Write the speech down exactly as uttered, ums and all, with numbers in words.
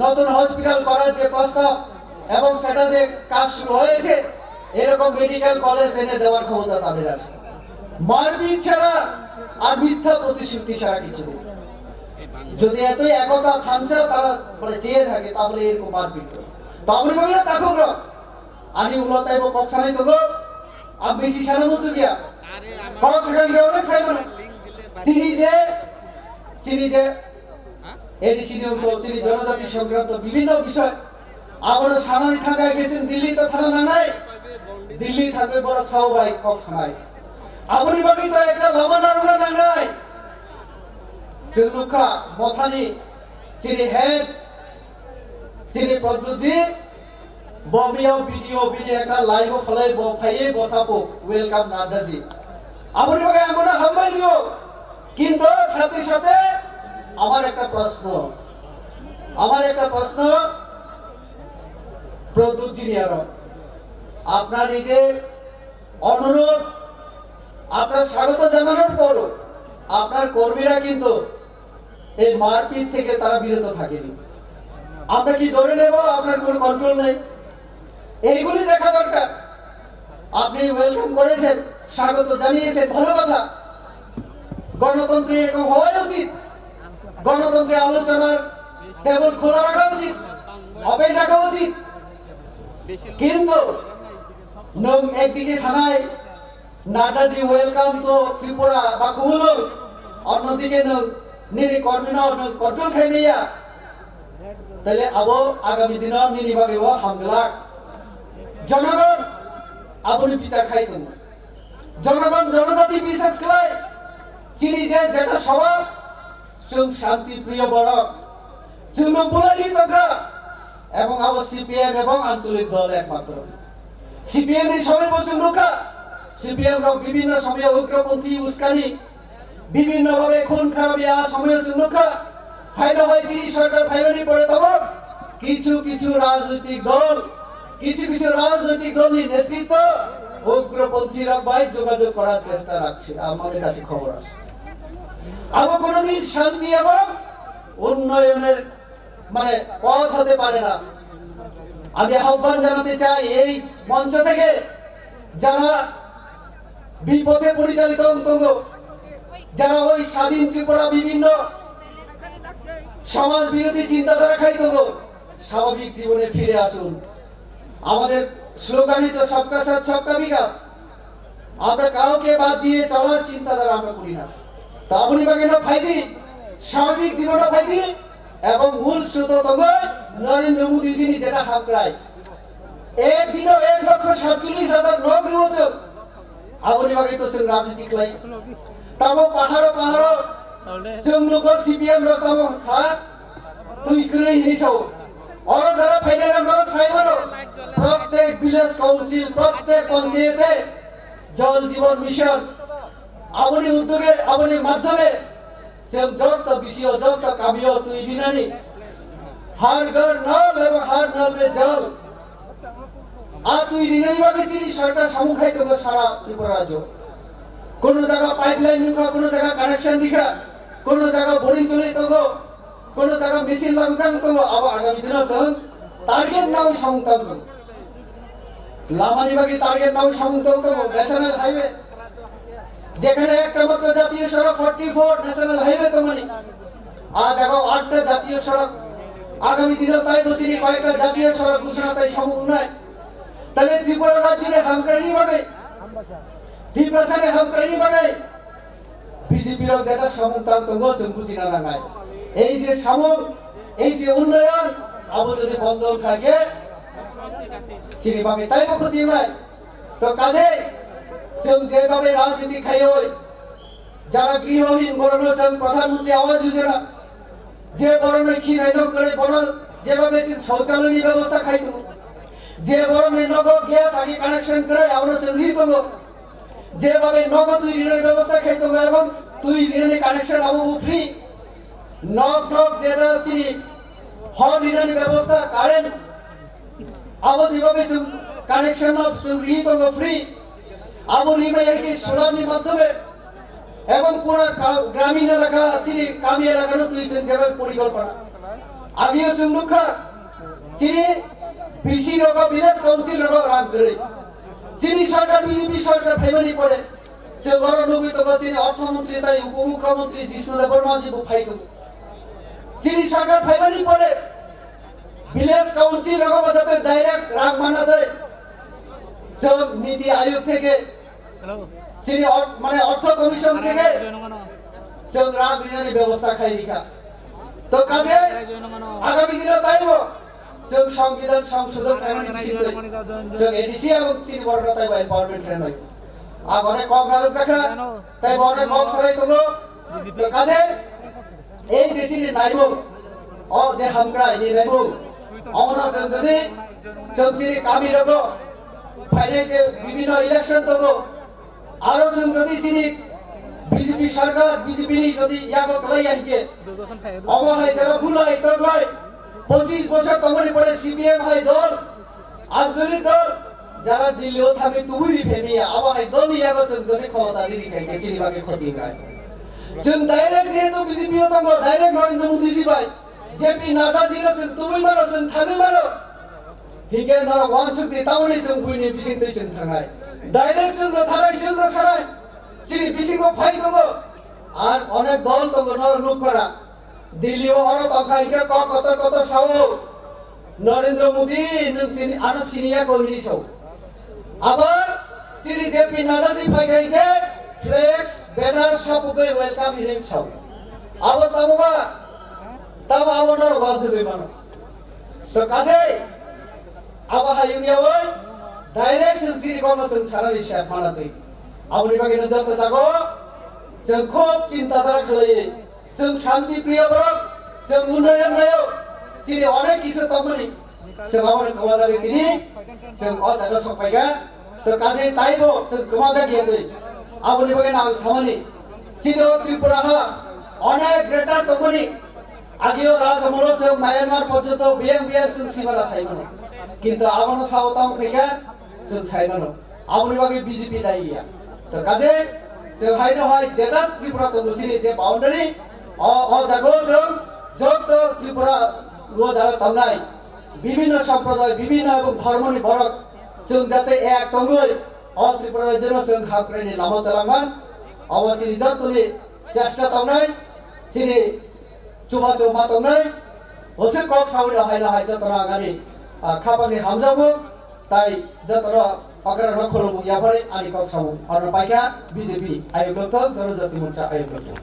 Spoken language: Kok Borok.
নতুন হসপিটাল করার যে প্রস্তাব এবং সেটা যে কাজ শুরু হয়েছে, এরকম মেডিকেল কলেজ এনে দেওয়ার ক্ষমতা তাদের আছে। মারপিট ছাড়া আর মিথ্যা প্রতিশ্রুতি ছাড়া কিছু নেই। যদি এতই একতা থানসা তারা মানে চেয়ে থাকে, তাহলে এরকম মারপিট করে। তো আমি বলি না, থাকুক র। Ani ulo taibo kok sanai tongo, ang bisi sana muchukya. Kok sakha hingke onek sai mano. Tini je, chini je, A D C ni ungto chini jonojati songkranto bibhinno bishoy. Abono sanani thangkha hingke chwng Delhi ta thana nangnai. Delhi thangwi borok sao bai kok sanai. Aboni bagwi ta ekta lama narwkna nangnai. Chwng nukha Mothani chini head, chini Pradyutji, bo miyao video bini ekta live o phalai bo phaiwi bo sapo, "Welcome Naddaji." Aboni bagwi ang bono hambai rio. Kintu sathe sathe amar ekta proshno, amar ekta proshno Pradyutji ni aro. Apnar ei je onurodh, apnar swagoto jananor poro apnar kormira kintu এই মারপিট থেকে তারা বিরত থাকেনি। আমরা কি ধরে নেব আপনার কোনো কন্ট্রোল নেই? এইগুলি দেখা দরকার। আপনি ওয়েলকাম করেছেন, স্বাগত জানিয়েছেন, ভালো কথা। গণতন্ত্রে এরকম হওয়াই উচিত। গণতন্ত্রে আলোচনার টেবিল খোলা রাখা উচিত, ওপেন রাখা উচিত। কিন্তু নম একদিকে সানাই Nadaji welcome to Tripura ba kubulung, onnodike nwng nini kormino nwng control khaimaya, tale abo agami dino nini bagwi bo hamglak. Jonogon aboni bichar khai tongo. Jonogon jonojati bisas khlai chini je jeta sobha, chwng shanti priyo borok, chwngno bulai ri tongkha, ebong abo C P M ebong ancholik dol ekmatro. C P M ni somoi bo chwng nukha, C P M rok bibhinno somoyo ugroponthi uskani, bibhinno bhabe khun kharabi a somoyo chwng nukha. Haino hai chini sorkar phaimani pore tamo kichu kichu rajnoitik dol, kichu kichu rajnoitik dolni netritwo ugroponthi rok bai jogajog korar chesta rakche, amoni kache khobor ache. Abo kononin shanti ebong unnoyoner মানে পথ হতে পারে না। আমি আহ্বান জানাতে চাই এই মঞ্চ থেকে যারা বিপথে পরিচালিত tongo, যারা ওই স্বাধীন ত্রিপুরা বিভিন্ন সমাজ বিরোধী চিন্তাধারা খাই tongo, স্বাভাবিক জীবনে ফিরে আসুন। আমাদের স্লোগানই তো সবকা সাথ সবকা বিকাশ। আমরা কাউকে বাদ দিয়ে চলার চিন্তাধারা আমরা করি না। তো aboni bagwi no phaidi, স্বাভাবিক জীবনে phaidi, ebong mul sroto tongwi Narendra Modi jini jeta hamkrai. Ek dino ek lokho satchollish hajar nok riwo chwng. Aboni bagwi to chwng rajniti khlai. Tamo paharo paharo chwng nugo C P M rok tamo sa twi kwrwi hini sao. Oro jara phainai rok norok sai mano. Prottek village council, prottek panchayate Jal Jeevan Mission. Aboni uddoge, aboni madhyome chwng jotto bisio, jotto kamio twi rinani. Har ghar nal ebong har nal mein jal. A twi rinani bagwi chini sorkar samung khai tongo sara Tripura rajyo. Kono jaga pipeline nukha, kono jaga connection rikha, kono jaga boring choli tongo, kono jaga machine langjak tongo, abo agami dino chwng target nawi samung tang tongo. Lamani bagwi target nawi samung tong tongo, national highway. যেখানে একটা মাত্র জাতীয় সড়ক forty four national highway tongmani, a jagao atta jatiyo sorok, agami dino tai bosini koyekta jatiyo sorok ghoshona tai samung wngnai. Tale Tripura rajyoni hamkraini bagwi, Tiprasani hamkraini bagwi B J P rok jeta samung tang tongo chwng bujina nangnai. Ei je samung, ei je unnoyon, abo jodi bondo wngkha khe chini bagwi taibo khoti wngnai. To kajei chwng jebhabe rajniti khaioi, jara grihohin borokno chwng Pradhan Mantri Awas Yojana, je borokno khinai nok kwrwi bono jebhabe chwng shouchaloyni bebosta khai tongo, je borokni nogo gas agi connection kwrwi abono chwng ri tongo, jebhabe nogo twi rinani bebosta khai tongo ebong twi rinani connection abo bo free, nok nok jera chini hor rinani bebosta, current, abo jebhabe chwng connection no chwng ri tongo free, abo ri bai khe solar ni madhyome ebong pura ka-, gramin elaka, chini kami elaka no twi chwng jebhabe porikolpona. Agio chwng nukha, chini B C rogo, village council rogo rang kwrwi. Chini sarkar, B J P sarkar phaimani pore, chwng oro nugwi tongo chini orthomontri tai upomukhyamantri Jisnu Debbarma ji bo phai tongo. Chini sarkar phaimani pore, village council rogo bo jate direct rang mana dai. Chwng Niti Ayog theke, chini or-, mane ortho commission theke, chwng rang rinani bebosta khai rikha. To kaje, agami dino taibo, chwng Songbidan songsodhon khaimani bisingtwi, chwng A D C ebong chini borokno taibo empowerment khainai. Ang onek kok rarwk jakha, taibo onek kok sarai tongo. To kaje, ei je chini naimung, o je hamkrai ni naimung, omono chwng jodi chwng chini kami rogo phainai je bibhinno election tongo, aro chwng jodi chini B J P sarkar, B J P ni jodi yago kwlai ya hinkhe, omo hai jara bulai tongnai, pochis bosor tongmani pore C P M hai dol, Anchalik dol, jara Delhi o thangwi tubui ri phemiya, abo hai dol ni yago chwng jodi khomota ri ri khai khe chini bagwi khoti wngnai. Chwng direct jehetu B J P o tongo, direct Narendra Modi ji bai, J P Nadda ji no chwng tubui mano, chwng thangwi mano. Hinkhe norok wansuk di, tamoni chwng buini bisingtwi chwng thangnai. Direct chwng no thanai, chwng no sanai. Chini bisingo phai tongo. Ar onek dol tongo, norok nukmana. Delhi o oro tongkha hinkhe kok kotor kotor sao. Narendra Modi, nwng chini, ano siniya ko hini sao. Abar chini J P Nadda ji phai kha hinkhe flex, banner sapugwi welcome hini sao. Abo tamo ba? Tamo abo norok wansugwi mano. To kaje, abo hai wngya oi, direct chwng chini kokno chwng sanani sep mana twi. Aboni bagwi no joto jago chwng khub chinta dhara khlaiwi, chwng shanti priyo borok, chwng unnayon nayo, chini onek kisa tongmani, chwng aboni kwmajagwi tini chwng o jaga sok phaikha. To kaje taibo chwng kwmajak ya twi. Aboni bagwi no ang samani, chini o Tripura ha onek greater tongmani, Agio Raj amolo se Myanmar porjonto biyang biyang chwng sima rasaimano. Kintu abono sao tamo khaikha chwng saimano. Aboni bagwi B J P dai ya. To kaje chwng haino hai jeta Tripura tongo chini je boundary, o, o jago chwng joto Tripura o jara tongnai bibhinno somproday, bibhinno ebong dhormoni borok chwng jate ek tongwi o Tripura rajyono chwng hamkraini lama twlangman. Obo chini jotoni chesta tongnai, chini chubachu ma tongnai, hwswk kok saui no hai no hai jotono ang ani, ah, khapangni hamjakgo, tai jotono okra no khulumung yaphari ani kok samung. Oro paikha B J P ayuk lokthok, Jonojati Morcha ayuk lokthok.